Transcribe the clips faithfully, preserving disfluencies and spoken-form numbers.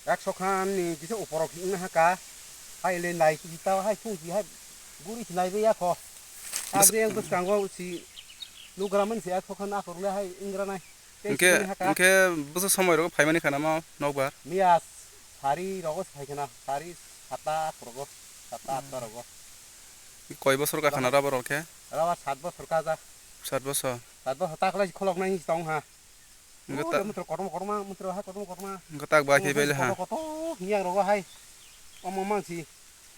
Ekso khan ni kisa uporok himna haka. Hai le nai ki ta hai thung ki hai guri ki nai be ya kho. Bas- Agre yang bwskango si nugra man si ekso khan akhor le hai ingra nai. Tei Hingke, sini haka. Hingke bwsa somoi rogo phaimani khana ma nokbar? Miya sari rogo phai khana, sari sata rogo, sata atta rogo. Koi bosor ka khana rubber rok khe? Rubber sat bosor ka ja. Sat bosor. Sat bosor ta khlai kholok nai tong ha. Hingke ta- Mutro kotorma kotorma, mutro ha kotorma kotorma. Hingke tak bai khe bai le ha. Kotor kotor hingya rogo hai. Omo mang si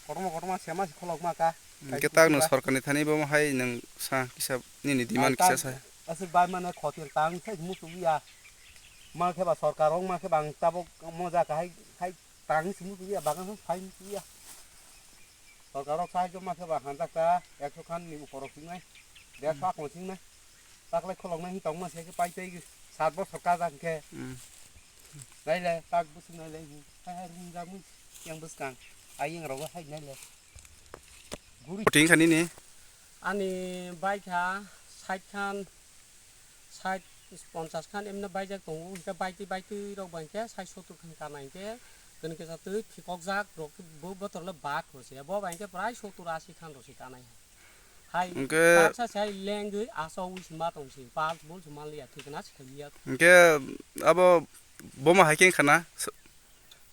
kotorma kotorma sema si kholok ma ka. Hingke tak no sorkar ni thani bo hai nang sa kisa nini demand kisa sa. Aswk bai mane khotir tang sai mutu ya. Ma khe ba sorkar rok ma khe bang tabok moja ka hai hai tang si mutu ya bagan sai mutu ya. Sorkar rok sahajyo ma khe ba hanjak ta ekso khan ni uporok singnai. Derso akon singnai. Taklai kholoknai hin tongma se khe pai tei sat bosor kajak khe. Hmm. Naile tak bwswk naile hin. Hai hai rung jak mui yang bwskang. Ayeng rogo hai naile. Guri. Puting kha nini? Ani bai kha sait khan, sait ponchas khan emne baijak tongo, hingke baitwi baitwi rok bai khe sait sottur khan kana hingke kwnwi kisa twi phikokjak rok bo botor le bak rw se, bo bai khe prai sottur asi khan rw se kana hai. Hingke baksa se hai lengwi achawi se ma tong se, pal bol se ma liya thwkna se khailiya. Hingke abo boma hai khe khana?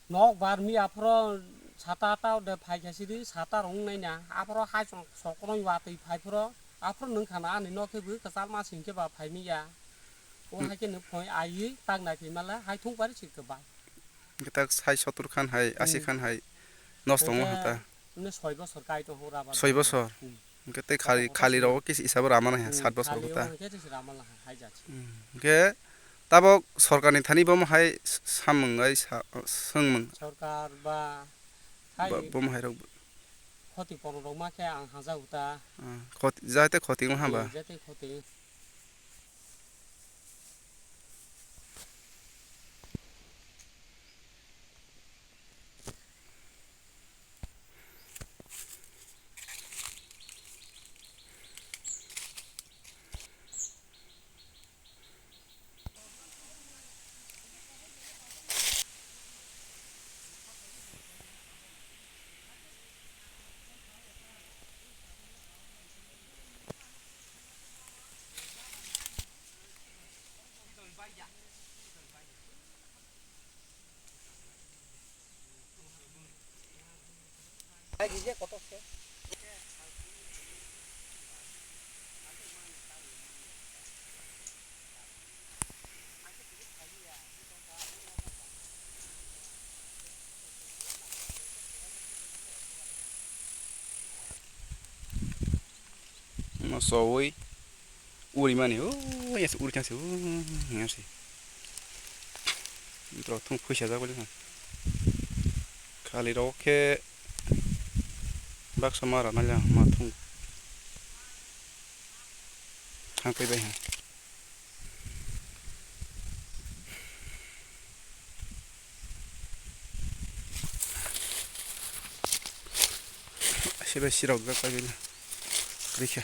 Nok bar mi aphro sata ta de phai kha sidi sata rong nai na aphro hai chong sok rong watwi phai phro aphro nung khana ani nok khe bw kwchal ma sing khe ba phai mi ya. O hai khe nuk phoi ai tak nai phi mala hai thung pari sik khe ba. Hingke tak sai sottur khan hai, asi khan hai nos tongo hata. Mne soi bosor kai to hura ba. Soi bosor? Hmm. Hingke tei khali, khali rogo kisa isabo rama nai ha, sat bosor kota. Hingke tei rama nai ha, hai jat. Hmm. Hingke tabok sorkar ni thani bomo hai s-, samung ai sa-, swngmung. Sorkar ba hai ba-, bomo hai rok. Khoti pono rok ma khe ang hajago ta. Ah, khoti, jate khoti wng ha ba? Hmm, jate khoti. Moso ui uri mani, o yas uri chang se, o yas se. Drok thung phuisa jak bali kha. Khali rok khe baksa ma rana le ma thung. Hang kai bai ha. Sibai sirok jak pai bini. Rikha.